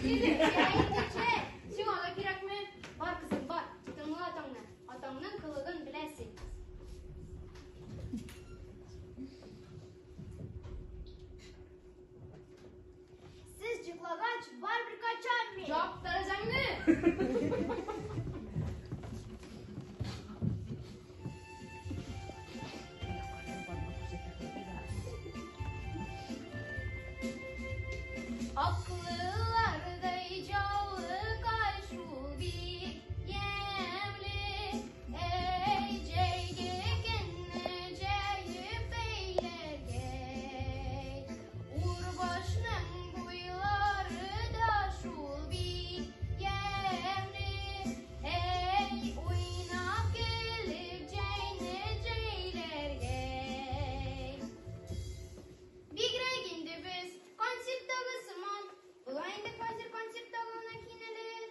Киле, Җә инде, җә. Сиңа да кирәкме? Бар, кызым, бар. Тыңла атаңны. Атаңның кылыгын беләсең. Сез йоклагач, барыбер качам мин. Яп тәрәзәңне! Аклылардай җаулыкай шул бик ямьле. Әй, җәйге көнне җәеп бәйләргә. Урбашның буйлары да шул бик ямьле. Әй, уйнап көлеп җәйне җәйләргә. Бигрәк инде без концерттагы сыман. Болай инде хәзер концерттагы гына киенәләр.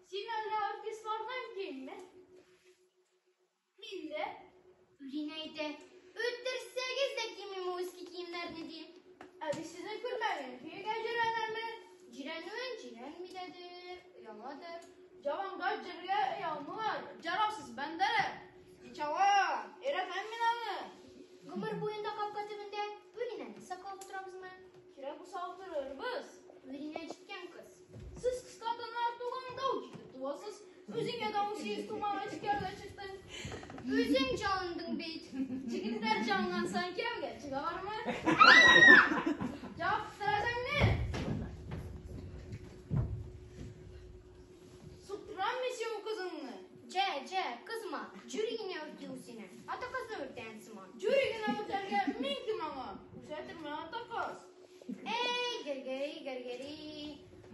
Син әллә артистлардан кимме? Мин дә. Үринә әйтә, үтерсәгез дә кимим ул иске киемнәрне, ди. Ә без сезне күрмәгән көйгә җирәнәме? Җирәнүен җирәнми дәдер, ояладыр. Җаванга җиргә оялмыйлар, жараусыз бәндәләр. Ничава, өйрәтәм мин аны. Гомер буенда капка төбендә Үринәне саклап утырабызмы? Кирәк булса утырырбыз. Үринә җиткән кыз. Сез кыска тыннар туганда ук җитеп туасыз. Үзеңә дә 18 тумагач кияүгә чыктың. Үзең җалындың бит. Җегетләр җанлансан кияүгә чыгалармы? Җавап тәрәзәңне! Суктырам мин синең кызыңны. Җә, җә, кызма, җүри генә үрти ул сине. Ата казны үртәгән сыман. Җүри генә үртәргә мин кем аңа? Күрсәтермен ата каз. Әй, Гәргәри, Гәргәри.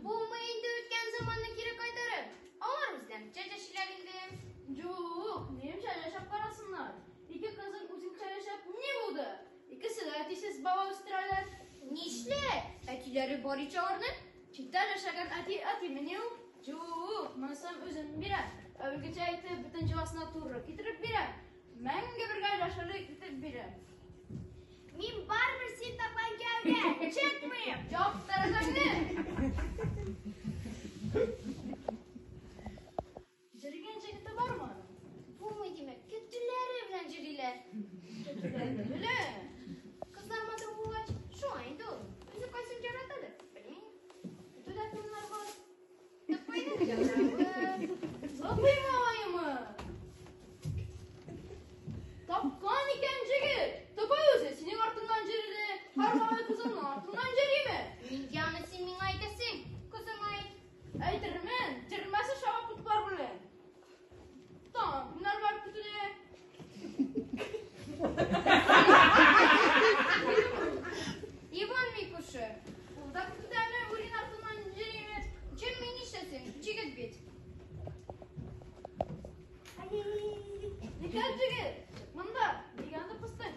Булмый инде үткән заманны кире кайтарып. Алар үзләренчә яшиләр инде. Юк, минемчә яшәп карасыннар. Ике кызың үзеңчә яшәп ни булды? Икесе дә әтисез бала үстерәләр. Нишләп? Әтиләре бар ич аларның. Читтә яшәгән әти әтимени ул? Юк, монысын үзем бирәм. Әүвәлгечә әйтеп, бөтен җыласына туры китереп бирәм. Мәңге бергә яшәрлек итеп бирәм. Мин барыбер син тапкан кияүгә чыкмыйм. Яп тәрәзәңне! Җөргән җегете бармы аның? Булмый димәк, көтүләре белән йөриләр. Көтүләре белән. Кызлар матур булгач, шулай инде ул. Үзе кайсын яратадыр, белмим. Көтүдә кемнәр бар? Тупайның җанавы. Тупай малаемы? Тапкан икән җегет. Тупай үзе синең артыңнан йөрде. Һәр малай кызының артыннан йөриме? Нигә аны син миңа әйтәсең? Кызыңа әйт. Әйтермен, йөрмәсе чабып утлар белән. Тагын кемнәр бар көтүдә? Иван Микушы. Ул да көтүдәме, үрин артыннан йөриме? Йөрми нишләсен, җегет бит. Никәл җегет, чык монда, нигә анда пыстың?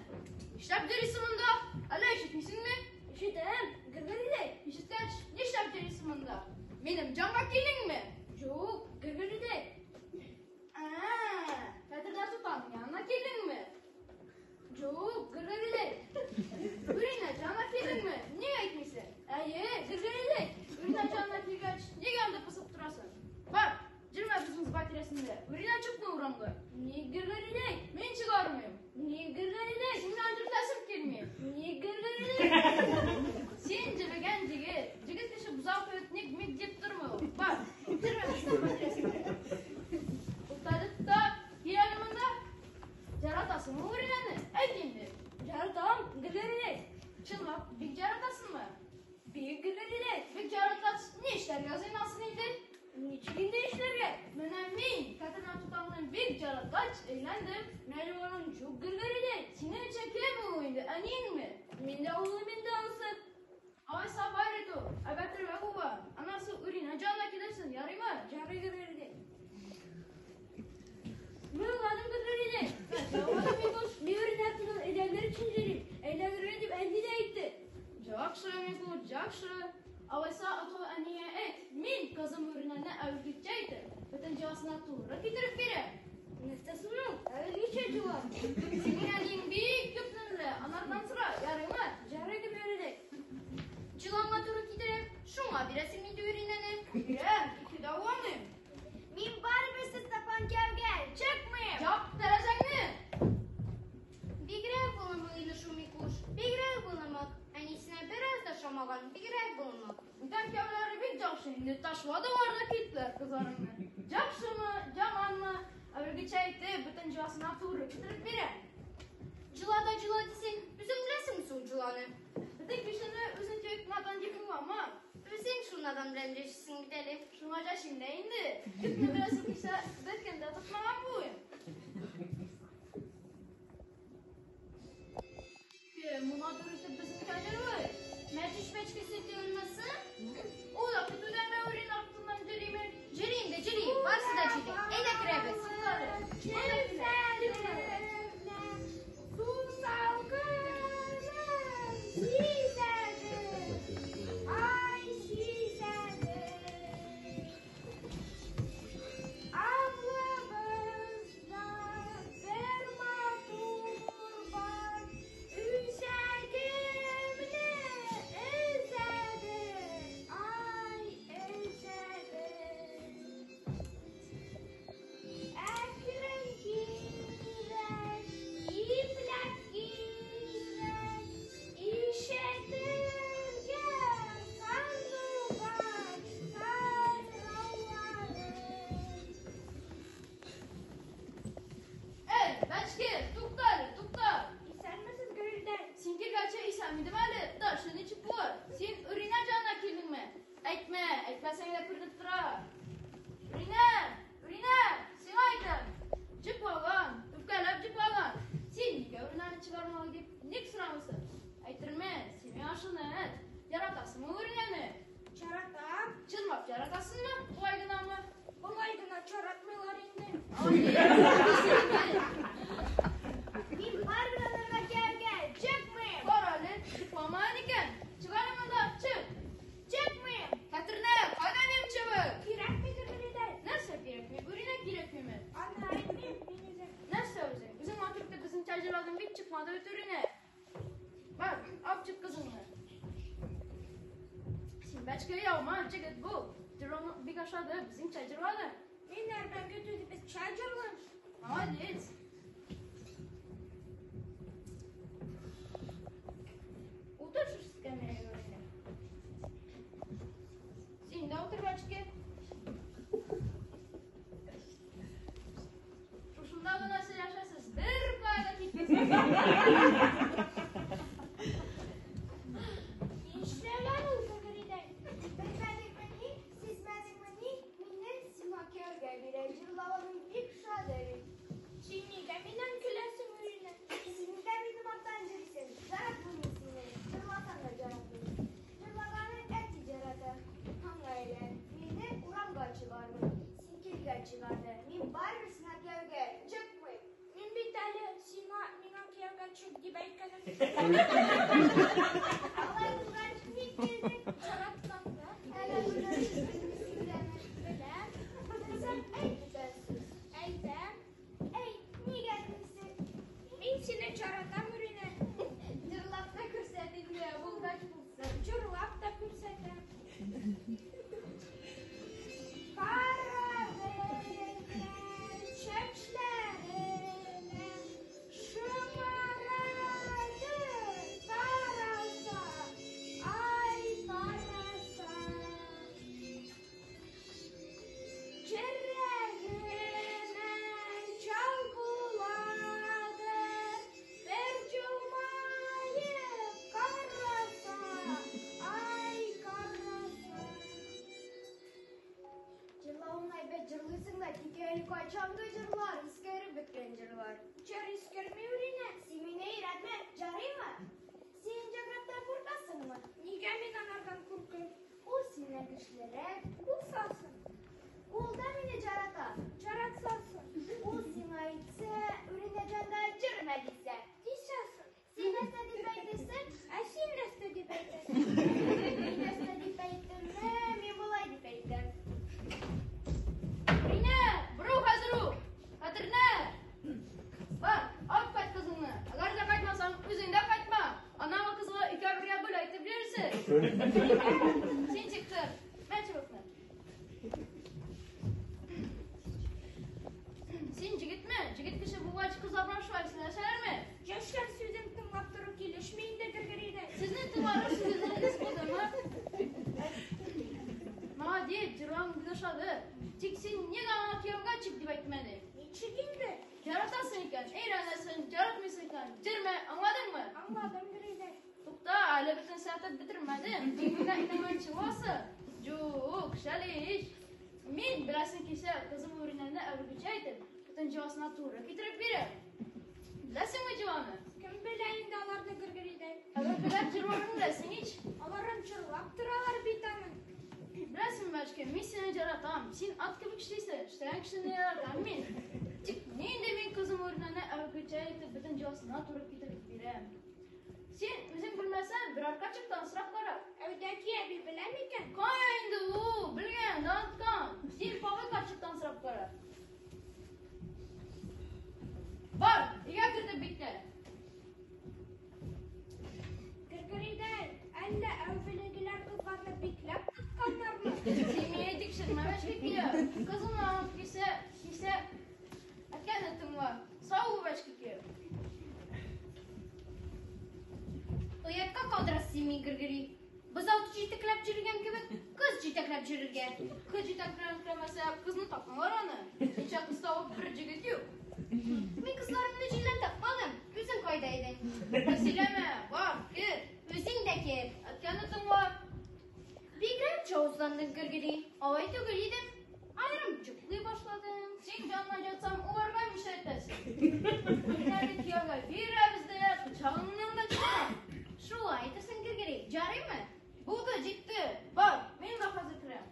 Нишләп йөрисең монда? Әллә ишетмисеңме? Ишетәм, Гәргәридәй. Ишеткәч, нишләп йөрисең монда? Минем җанга килдеңме? Юк, Гәргәридәй. Ә, Кәдерлә тутаның янына килдеңме? Юк, Гәргәридәй. Үринә җанга килдеңме? Нигә әйтмисең? Әйе, Гәргәридәй. Үринә җанына килгәч, нигә анда пысып торасың? Бар, йөрмә безнең изба тирәсендә. Үринә чыкмый урамга. Ник Гәргәридәй? Мин чыгармыйм. Ник Гәргәридәй? Синнән йөртәсем килми. Ник Гәргәридәй? Син җебегән җегет. Җегет кеше бозау кебек ник мик дип тормый ул. Бар, йөрмә безнең изба тирәсендә. Туктады та, кил әле монда. Яратасыңмы Үринәне? Әйт инде. Яратам, Гәргәридәй. Чынлап, бик яратасыңмы? Бик Гәргәридәй. Бик яраткач, ни эшләргә җыенасың инде? Ничек инде эшләргә? Менә мин Катерина тутаңны бик яраткач, өйләндем. Менә аның юк, Гәргәридәй. Синең өчен кем ул инде, әниеңме? Мин дә улым инде анысы. Алайса бар итү, әбәтрәк була. Анасы Үринә җанына килерсең, ярыймы? Ярый, Гәргәридәй. Мин уйладым, Гәргәридәй. Җавабы Микуш. Мин Үринә артыннан әйләнер өчен йөрим. Әйләнергә дип әни дә әйтте. Яхшы, Микуш, яхшы. Алайса акыл әниңә әйт. Мин кызым Үринәне әүвәлгечә итеп, бөтен җыласына туры китереп бирәм. Нәрсәсен ул? Әүвәлгечә җылан. Синең әниең бик күп телле. Анардан сора, ярыймы? Ярый, Гәргәридәй. Җыланга туры китереп, шуңа бирәсең инде Үринәне. Бирәм, ике дә уламыйм. Мин барыбер сез тапкан кияүгә чыкмыйм. Яп тәрәзәңне! Бигрәк булымык инде шул Микуш, бигрәк булымык. Әнисенә бераз да ошамаган, бигрәк булымык. Бүтән кияүләре бик яхшы инде, ташладылар да киттеләр кызларыңны. Яхшымы, яманмы, әүвәлгечә итеп, бөтен җыласына туры китереп бирә. Җыла да җыла дисең, үзең беләсеңме соң җыланы? Бөтен кешене үзең кебек надан дип уйлама. Үзең шул надан белән яшисең бит әле. Шуңа яшим дә инде. Күпне беләсең килсә, беркем дә тотмаган булыйм. Кем моңа туры итеп безнең җырлый? Мәчеш мәчкесе түгелмесе? Ул да көтүдән Мәүрин артыннан йөриме? Җөри инде, җөри, барысы да җөри. Әйдә керәбез. Су салкынын сизәде, ай сизәде. Авылыбызда бер матур бар, үзәгемне өзәде, ай өзәде. Әкрен кирәк, ипләп кирәк, ишетергә сандугач сайрауларын. Эй, бәчке, тукта әле, тукта. Исәнмесез, Гөлдән. Син килгәнче исән идем әле, ташны ничек булыр? Син Өринә янына килдеңме? Әйтмә, әйтмәсәң дә күренеп тора. Өринә, Өринә, сиңа әйтәм. Җып алган, үпкәләп җып алган. Син нигә Өринәне чыгармалы дип ник сорамыйсың? Әйтерме, син миңа шуны әйт. Яратасыңмы Өринәне? Яратам. Чынлап яратасыңмы? Болай гынамы? Болай гына яратмыйлар инде. Ай, Мин барыбер аларга кияүгә чыкмыйм. Бар әле, чыкмаман икән. Чык әле монда, чык. Чыкмыйм. Хәтерне, кайда минем чыбык? Кирәкми, Гөлдән. Нәрсә кирәкми? Өринә кирәкмиме? Аны әйтмим, мин үзем. Нәрсә үзең? Үзең матур итеп безнеңчә җырладың бит, чыкмады бит Өринә. Бар, алып чык кызыңны. Син бәчкә яуман җегет бул. Җыруың бик ошады, безнеңчә җырлады. Мин әрбәнгә түзеп чай җырлыйм. Молодец. Утыр шушы эскәмиягә, Өринә. Син дә утыр, бәчкә. Шушында гына сөйләшәсез, бер кая да китмәсез. Нишләгән ул, Гөлдән? Белмәдеңмени, сизмәдеңмени, мине сиңа кияүгә бирә. Җырлавың бик ошады бит. Син нигә миннән көләсең, Өринә? Син нигә минем арттан йөрисең? Яратмыйм мин сине. Җырласаң да яратмыйм. Җырлаганны әти ярата. Тыңла әле. Мине урамга чыгармый. Син килгәч чыгарды. Мин барыбер сиңа кияүгә чыкмыйм. Мин бит әле сиңа миңа кияүгә чык дип әйткәнем. Алай булгач, ник килдең? Яратканга. Әле беләсеңме Беләм. Белсәң, әйт бүтән сүз. Әйтәм. Әй, нигә әйтмисең? Мин сине яратам, Өринә. Җырлап та күрсәт инде, булгач булсын. Җырлап та күрсәтәм. Кара бәләкәй чәчләренә шомарады тараса, ай тараса. Йөрәгемә чал булады, бер елмаеп караса, ай караса. Җырлавың әйбәт җырлыйсың да, тик әле кайчангы җырлар, искереп беткән җырлар. Җыр искерми, Өринә. Син мине өйрәтмә, ярыймы? Син җаграптан куркасыңмы? Нигә мин анардан куркыйм? Ул синнән көчлерәк. Булсасын. Ул да мине ярата. Яратсасын. Ул сиңа әйтсә, Өринә җанда җырма дисә. Дисәсен. Син нәрсә дип әйтерсең? Ә син нәрсә дип әйтерсең? Мин нәрсә дип әйттемме? Мин болай дип әйтәм. Өринә, борыл хәзер үк. Хәтерне. Бар, алып кайт кызыңны. Әгәр дә кайтмасаң, үзең дә кайтма. Анаңы кызга икәү бергә бүләк итеп бирерсең. Син чыктыр. Мә чыбыкны. Әйе, җырлавың бик ошады. Тик син нигә аңа кияүгә чык дип әйтмәдең? Ничек инде? Яратасың икән, өйләнәсең, яратмыйсың икән, йөрмә, аңладыңмы? Аңладым, Гөридәй. Тукта, әле бөтен әйтеп бетермәдем. Син генә инәмән чыгасың. Юк, шәле ич. Мин, беләсең килсә, кызым Үринәне әүвәлгечә итеп, бөтен җавасына туры китереп бирәм. Беләсеңме җаваны? Кем белә инде аларны, Гөргөридәй? Әүвәлгеләр җырларын беләсең ич. Аларын җырлап торалар бит аны. Беләсеңме, бәшкә, мин сине яратам. Син ат кебек эшлисең, эшләгән кешене яратам мин. Тик нинди мин кызым Үринәне әүвәлгечә итеп бөтен җавасына туры китереп бирәм. Син үзең белмәсәң, берәр карчыктан сорап кара. Әүдәки әби белә микән? Кая инде ул? Белгән, оныткан. Син Павел карчыктан сорап кара. Бар, өйгә кертеп биклә. Гөргөридәй, әллә әүвәлгеләр кызларны бикләп тотканнармы? Син мине тикшермә, бәшкә кияү. Кызыңны алып килсә, килсә, әткәне тыңла. Сау бул, бәшкә кияү. Оятка калдырасың син мине, Гөргөри. Бозау җитәкләп йөргән кебек, кыз җитәкләп йөрергә. Кыз җитәкләмәсә, кызны тапмыйлар аны. Ничә кыз табып бер җегет юк. Мин кызларымны җилдән тапмадым. Үзең кайда идең? Сөйләмә, бар, кер. Үзең дә кер. Әткәне тыңла. Бигрәк явызландың, Гөргөри. Алай түгел идем. Аерым йоклый башладым. Син җанына ятсам, уларга нишләтәсең? Менә кияүгә бирәбез дә, пычагыңнан да чыга. Шулай әйтәсең, Гөргөри. Ярыймы? Булды, җитте. Бар, мин дә хәзер керәм.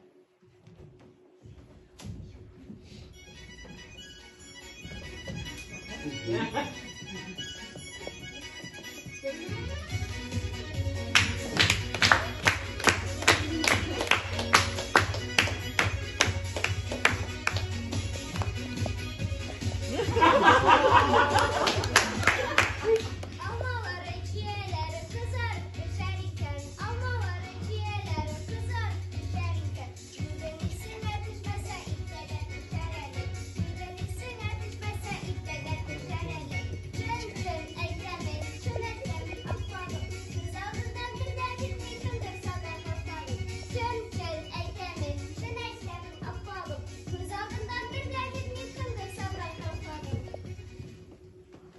Алмалары, чияләре кызарып пешәр икән. Алмалары, чияләре кызарып пешәр икән. Бүген исеңә төшмәсә, иртәгә төшәр әле. Бүген исеңә төшмәсә, иртәгә төшәр әле. Чын-чын әйтәмен, чын әйтәмен, аппагым. Күз алдыннан бер дә китми, кемдер сана хафалым. Чын-чын әйтәмен, чын әйтәмен, аппагым. Күз алдыннан бер дә китми, кемдер сана хафалым.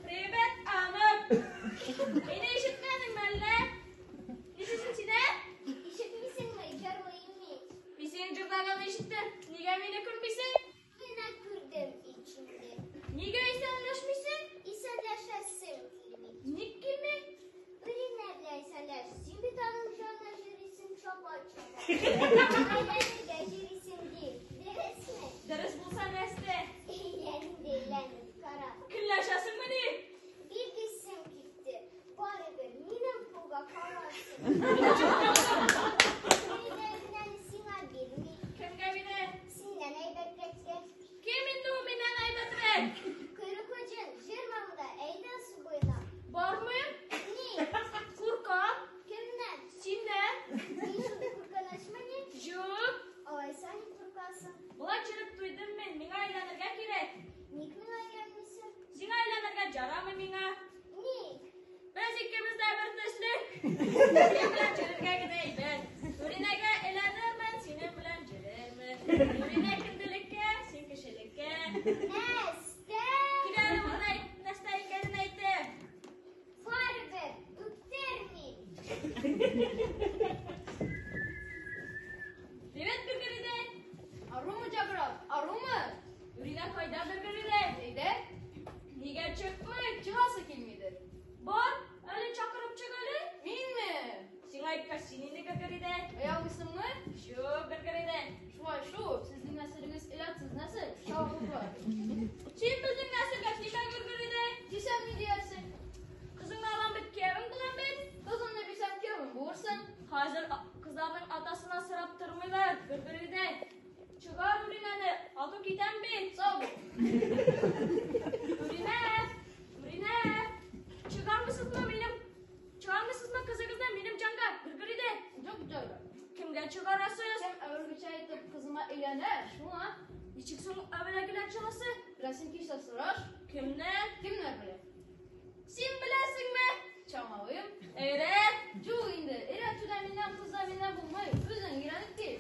Привет, Анып. Мине ишетмәдеңме әллә? Нишлисең син, ә? Ишетмисеңме, җырлыйм мин. Мин синең җырлаганны ишеттем. Нигә мине күрмисең? Менә күрдем ич инде. Нигә исәнләшмисең? Исәнләшәсем килми. Ник килми? Үринә белән исәнләш. Син бит аның җанына йөрисең чапа-чапа. Әйләнергә йөрисең ди. Дөресме? Дөрес булса нәрсә? Әйлән инде, әйләнеп кара. Көнләшәсеңмени? Бик исем китте. Барыбер минем кулга каласың. Үринә сиңа бирми. Кемгә бирә? Синнән әйбәтрәк. Кем инде ул миннән әйбәтрәк? Койрыклы җен, җырма монда, әйдә су буена. Бармыйм. Ник? Куркам. Кемнән? Синнән. Син шундый куркынычмыни? Юк. Алайса ник куркасың? Болай чиреп туйдым мин. Миңа әйләнергә кирәк. Ник миңа өйләнмисең? Сиңа әйләнергә ярамый миңа. Ник? Без икебез дә бер төсле. Синең белән йөрергә генә әйбәт. Үринәгә әйләнермен, синең белән йөрермен. Үринә кенделеккә, син кешелеккә. Нәрсә? Кил әле монда, нәрсә икәнен әйтәм. Барыбер үптермим. Привет, Гөргөридәй. Арумы, Җаграп? Арумы? Үринә кайда, Гөргөридәй? Өйдә? Нигә чыкмый? Чыгасы килмидер. Бар, әле чакырып чык әле. Минме? Сиңа әйткәч, син инде, Гөргөридәй. Оялмыйсыңмы? Юк, Гөргөридәй. Шулай шул, сезнең нәселегез оятсыз нәсел, чабыклы. Син безнең нәселгә тимә, Гөргөридәй. Дисәм ни диярсең? Кызыңны алам бит, киявең булам бит. Кызымны бирсәм киявең булырсың. Хәзер кызларның атасына сорап тормыйлар, Гөргөридәй. Чыгар Үринәне, ату китәм бит. Сау бул. Үринә, Үринә, чыгармысызмы минем? Чыгармысызмы кызыгызны минем җанга, Гөргөридәй? Юк, Җаграп. Кемгә чыгарасыз? Кем әүвәлгечә итеп кызыма өйләнә, шуңа. Ничек соң әүвәлгеләр чыгасы? Беләсең килсә сораш. Кемнән? Кемнәр белә? Син беләсеңме? Чамалыйм. Өйрәт. Юк инде, өйрәтү дә миннән, кыз да миннән булмый. Үзең өйрәнеп кил.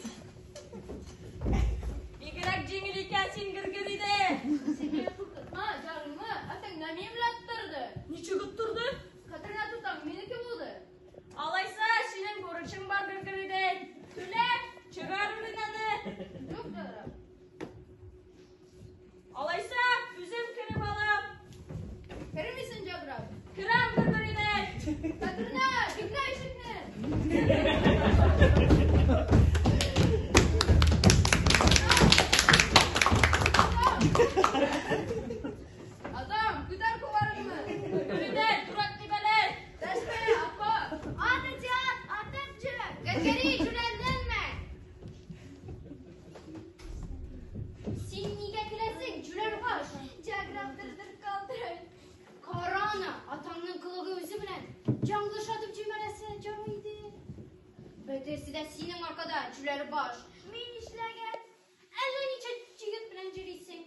Атам, күтәр кулларыңны. Үринә, дурак дибәләр. Дәшмә, апа. Ат, ат, атып җибәр. Гәргәри, җүләрләнмә. Син нигә көләсең, җүләр баш? Җаграп дер-дер калтырый. Кара аны, атаңның кылыгы үзе белән. Җаңгыш атып җибәрәсе җар иде. Бөтесе дә синең аркада, җүләр баш. Мин нишләгән? Әллә ничә җегет белән йөрисең.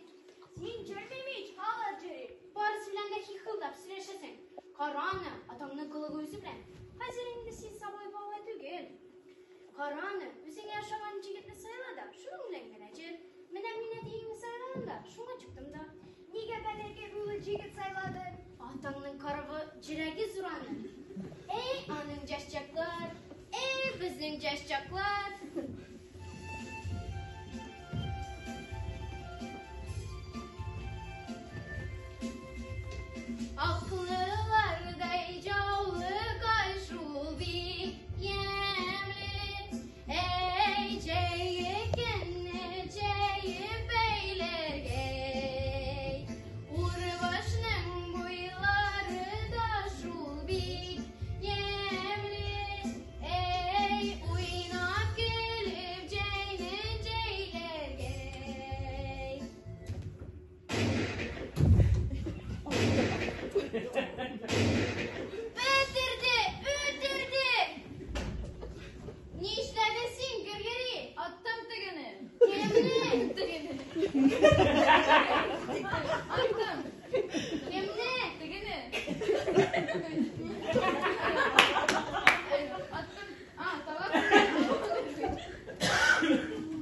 Мин йөрмим ич, алар йөри. Барысы белән дә хихылдап сөйләшәсең. Кара аны, атаңның кылыгы үзе белән. Хәзер инде син сабый бала түгел. Кара аны, үзеңә ошаган җегетне сайла да, шуның белән генә җөр. Менә мин әтиеңне сайладым да, шуңа чыктым да. Нигә бәләкәй буйлы җегет сайладың? Атаңның каравы җөрәге зур аның. Эй, аның яшь чаклар, эй, безнең яшь чаклар. Аклылардай җаулыкай шул бик ямьле. Эй, җәйге көнне җәеп бәйләргә. Урбашның буйлары да шул бик ямьле. Эй, уйнап көлеп җәйне җәйләргә. Бетерде, үтерде. Нишләдең син, Гөргөри? Аттым тегене. Кемне? Тегене. Аттым. Кемне? Тегене. Аттым. А, табак.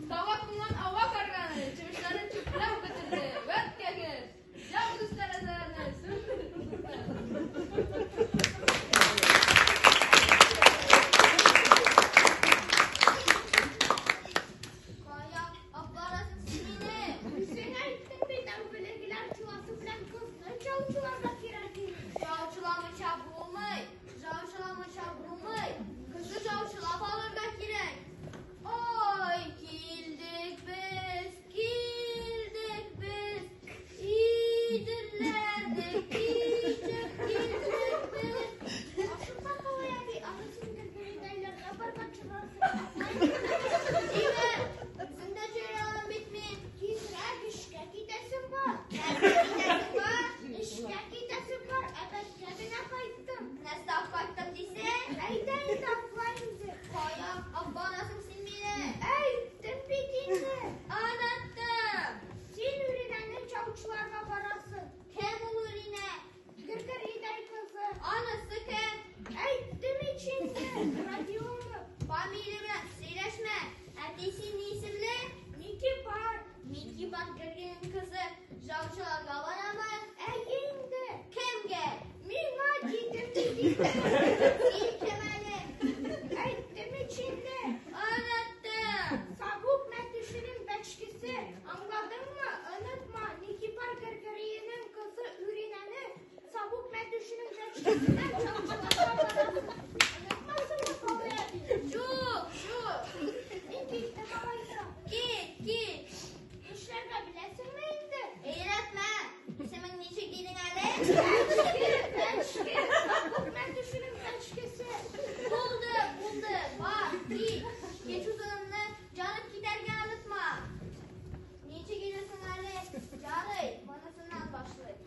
Табак bundan ава карганы, чебешләрен чүпләп бетерде. Вәт кәгез. Ялгыз тәрәзәләрне сүндереп тотты. Кая алып барасың син мине? Үзең әйттең бит, әүвәлгеләр чуласы белән кызны чалчыларга кирәк дип. Жаучыламыйча булмый, жаучыламыйча булмый. Кызны жаучылап алырга кирәк. Ой, килдек без, килдек без. Иделләрне кичеп килдек без. Ашыкма, Калай әби, аны син Гөргөридәйләргә барган чыгарсың. Җибәр, үзем дә йөри алам бит мин. Тизрәк эшкә китәсем бар. Нәрсә китәсең бар? Эшкә китәсем бар, әбәткә генә кайттым. Нәрсә алып кайттым дисең? Әйдә инде, апла инде. Кая алып барасың син мине? Әйттем бит инде. Оныттым. Син Үринәне чалчыларга барасың. Кем ул Үринә? Гөргөридәй кызы. Анысы кем? Әйттем ич инде. Родионов. Фамилия белән сөйләшмә. Әтисе ни исемле? Никипар. Никипар Гөргенең кызы жаучыларга барамы? Әйе инде. Кемгә? Миңа дидем бит инде. Син кем әле? Әйттем ич инде. Оныттым. Сабук мәтүшенең бәчкесе. Аңладыңмы? Онытма. Никипар Гөргөриенең кызы Үринәне Сабук мәтүшенең бәчкесеннән чалчыларга барасың. Онытмасыңмы, Калай әби? Юк, юк. Мин киттем алайса. Кит, кит. Нишләргә беләсеңме инде? Өйрәтмә. Исемең ничек дидең әле? Бәчке, бәчке. Сабук мәтүшенең бәчкесе. Булды, булды. Бар, кит. Кич утынымны җанып китәргә онытма. Ничек киләсең әле? Ярый, монысыннан башлыйк.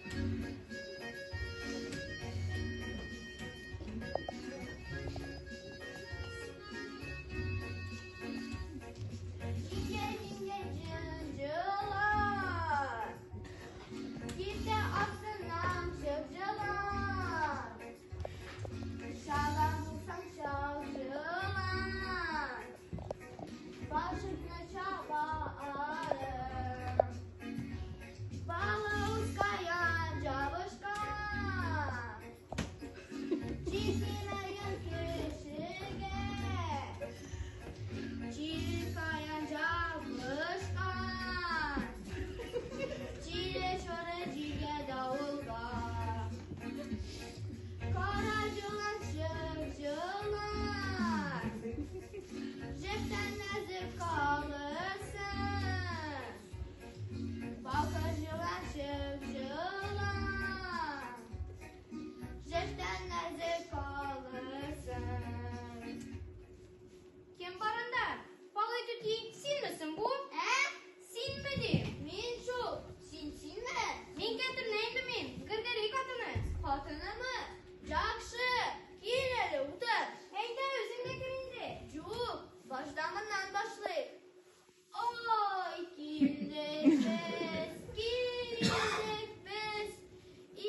Килдек без, килдек без,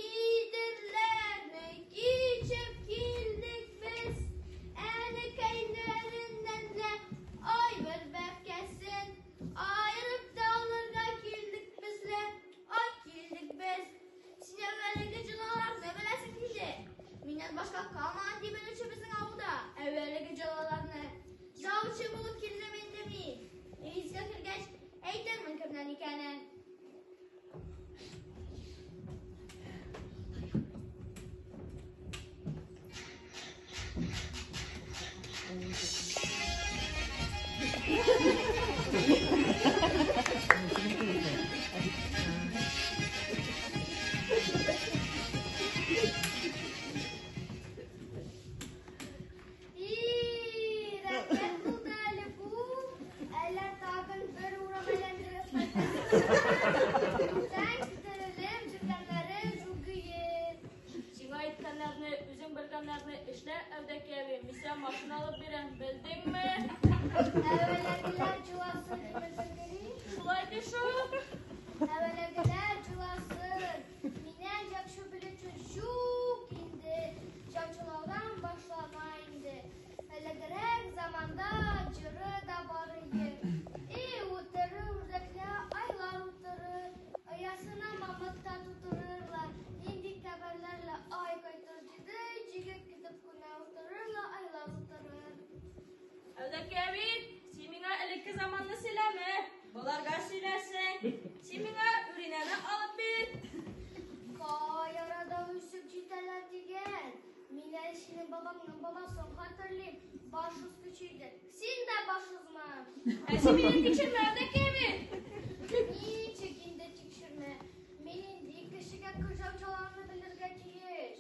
Иделләрне кичеп килдек без. Әнекәйләреннән дә ай бер бәбкәсен аерып та алырга килдек без лә, ай килдек без. Син әүвәлге җылаларны беләсең инде. Миннән башка калмаган дип белүче безнең авылда әүвәлге җылаларны. Яучы булып килдем инде мин. Өегезгә кергәч, әйтермен кемнән икәнен. И, рәхмәт булды әле бу. Әллә тагын бер урам әйләндереп кайтасың. Сән китерелеп җөргәннәре җүгие. Сиңа әйткәннәрне, үзең белгәннәрне эшлә, Әүдәки әби. Мин сиңа машина алып бирәм, белдеңме? Әвәләгеләр җыласын димәсең. Шулай ди шул. Әвәләгеләр җыласын. Миннән яхшы белүче юк инде. Җаучылаудан башлана инде. Элегрәк заманда җыры да бар иде. И утырыр үрдәкләр, айлар утырыр. Оясына мамык та тутырырлар. Нинди хәбәрләргә ай кайтыр диде, җигеп китеп кенә утырырлар, айлар утырыр. Әүдәки әби, син миңа элекке заманны сөйләмә. Боларга сөйләрсең. Син миңа Үринәне алып бир. Кай арада үсеп җитәләр дигән. Мин әле синең бабаңның бабасын хәтерлим. Башыз көчәйде. Син дә башызмы? Ә син мине тикшермә, Әүдәки әби. Ничек инде тикшермә? Мин инде кешегә күзәүчаларны белергә тиеш.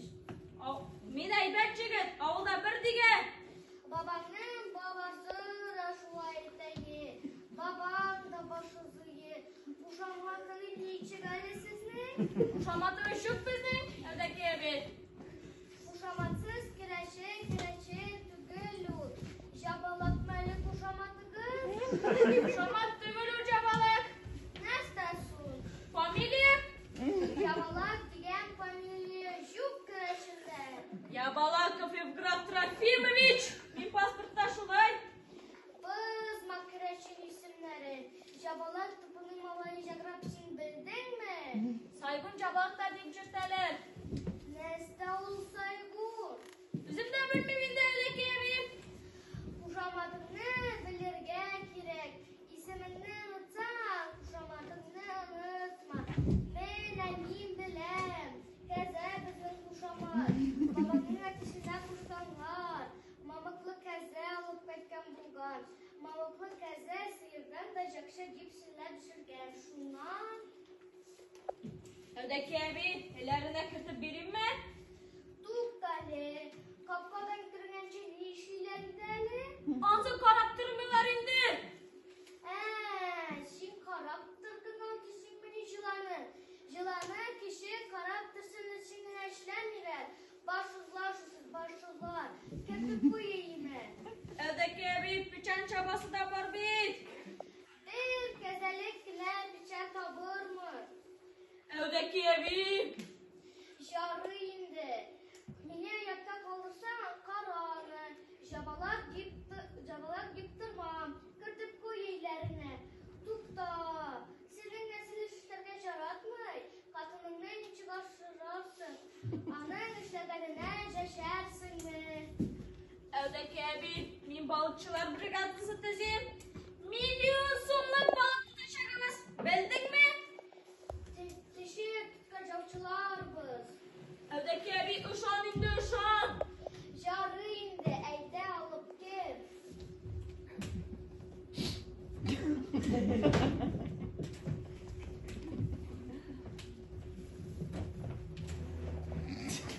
Ау, Мин әйбәт җегет, авылда бер дигән. Бабаңның бабасы да шулай әйтә. Бабаң да башызые. Кушаматы ничек әле сезнең? Кушаматы юк безнең, Әүдәки әби. Кушаматсыз керәшен керәшен түгел ул. Җабалак мәле кушаматыгыз? Кушамат түгел ул Җабалак. Нәрсә соң? Фамилия? Җабалак дигән фамилия юк керәшендә. Ябалаков Евграф Трофимович. Мин паспортта шулай. Бозма керәшен исемнәрен. Җабалак тупының малае Җаграп син белдеңме? Сайгун Җабалак та дип йөртәләр. Нәрсә ул Сайгун? Үзем дә белмим инде, Әүдәки әби. Кушаматыңны белергә кирәк. Исемеңне онытсаң, кушаматыңны онытма. Менә мин беләм. Кәзә безнең кушамат. Бабамның әтисенә кушканнар. Мамыклы кәзә алып кайткан булган. Мамыклы кәзә сыердан да яхшы дип сөйләп йөргән. Шуннан Әүдәки әби, өйләренә кертеп биримме? Туктале, капкадан кергәнче ни эшлиләр иде әле? Ансы карап тормыйлар инде. Ә, син карап торган дисеңмени җыланы? Җыланы кеше карап торсын өчен генә эшләмиләр. Башсызлар шул, башсызлар. Кертеп куй өемә. Әүдәки әби, печән чабасы да бар бит. Бер кәзәлек кенә печән табырмы? Әүдәки әби. Ярый инде. Мине оятка калдырсаң, кара аны. Җабалак дип, җабалак дип тормам. Кертеп куй өйләренә. Тукта. Сезнең нәсел эшләргә яратмый. Хатыныңны ничек ашырасың? Аның эшләгәненә яшәрсеңме? Әүдәки әби, мин балыкчылар бригадасы төзим. Миллион сумлык балык тотачагыбыз. Белдеңме? Тешеп тоткан яучыларбыз. Әүдәки әби, ышан инде, ышан. Ярый инде, әйдә алып кер.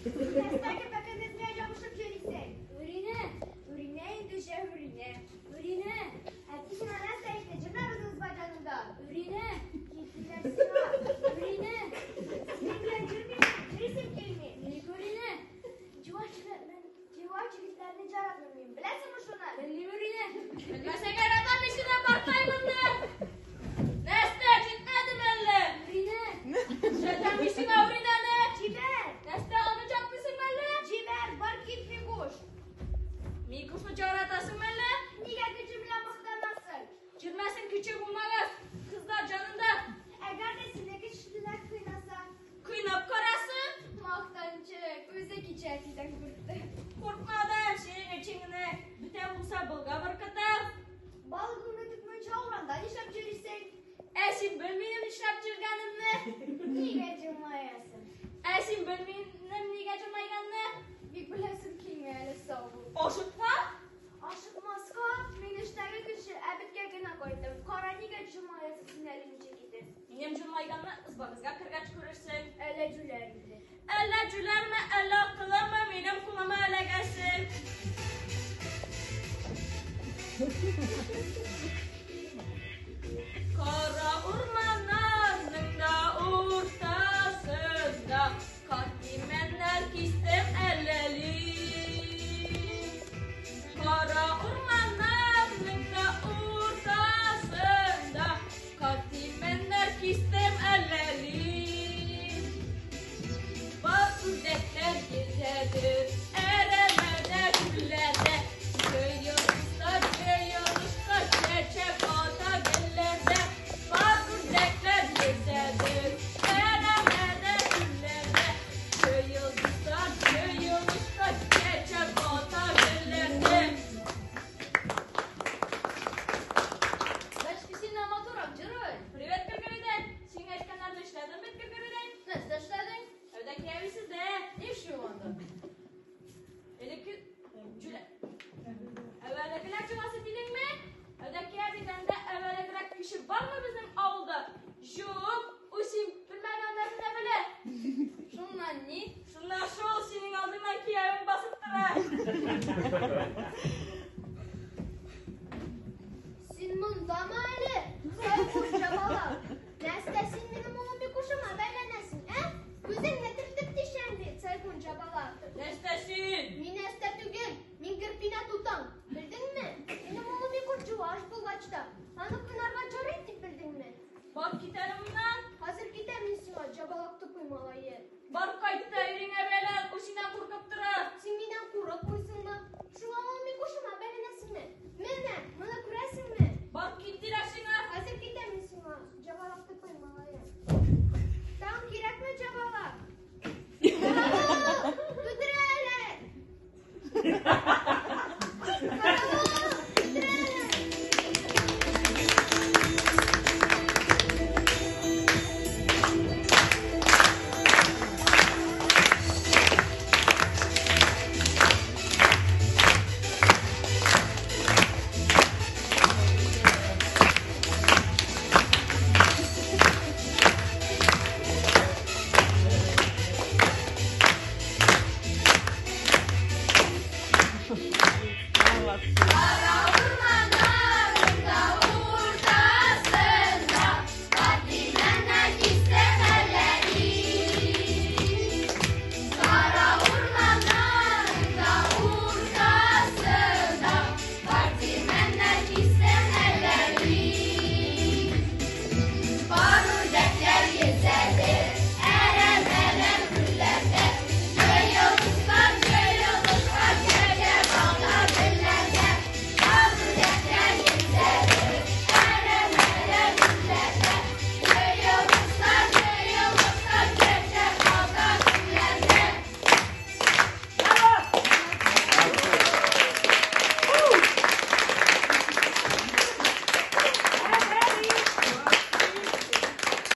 Нәрсәгә бәкегезгә ябышып йөрисең? Үринә, Үринә инде, җәүринә. Үринә, Әти сиңа нәрсә әйтте? Җырлар үзегез бар янында. Үринә, Килделәр сиңа. Үринә. Синең белән йөрмим, йөрисем килми. Ник Үринә? Җуаш егетләрне яратмыйм мин. Беләсеңме шуны? Белмим Үринә. Белмәсәң яратам, мин сине бартаймын да. Нигә җылмаясың? Ә син белмим нигә җылмайганны? Бик беләсем килми әле, сау бул. Ашыкма. Ашыкмаска, мин эштәге кеше, әбеткә генә кайттым. Кара, нигә җылмаясың син әле ничек итеп? Минем җылмайганны избагызга кергәч күрерсең. Әллә җүләр инде. Әллә җүләрме, әллә акыллымы, минем кулыма эләгәсең. Кара урманнарның да уртасында карт имәннәр кистем әлләли. Кара урманнарның да уртасында карт имәннәр кистем әлләли. Бар үрдәкләр йөзәдер, әрәмәдә, күлләрдә. Җыелышта, җыелышка чәчәк ата гөлләрдә. Бар үрдәкләр йөзәдер, әрәмәдә, күлләрдә. Җыелышта, җыелышка чәчәк ата гөлләрдә. Бәлки синнән матуррак җырлый. Привет, Кыргырыйдан. Син әйткәннәрне эшләдем бит, Кыргырыйдан. Нәрсә эшләдең? Әүдәки әбисездә. Ни эшли ул анда? Элекке җүлә. Әвәләгеләр җыласы дидеңме? Әүдәки әбидән дә әвәләгрәк кеше бармы безнең авылда? Юк, ул син белмәгән нәрсәне белә. Шуннан ни? Шуннан шул синең алдыңнан киявең басып тора. Син мондамы әле? Сайкунча бала. Нәрсә син минем улым Бикушыма бәйләнәсең, ә? Күзеңне төртеп тишәм бит, Сайкунча бала. Нәрсә син? Мин әстә түгел, мин Герпинә тутаң. Белдеңме? Минем улым Бикуш җуаш булгач та, аны кынарга ярый дип белдеңме? Бар кит әле моннан. Хәзер китәм мин сиңа, җабалак тупый малае. Бар кайт та.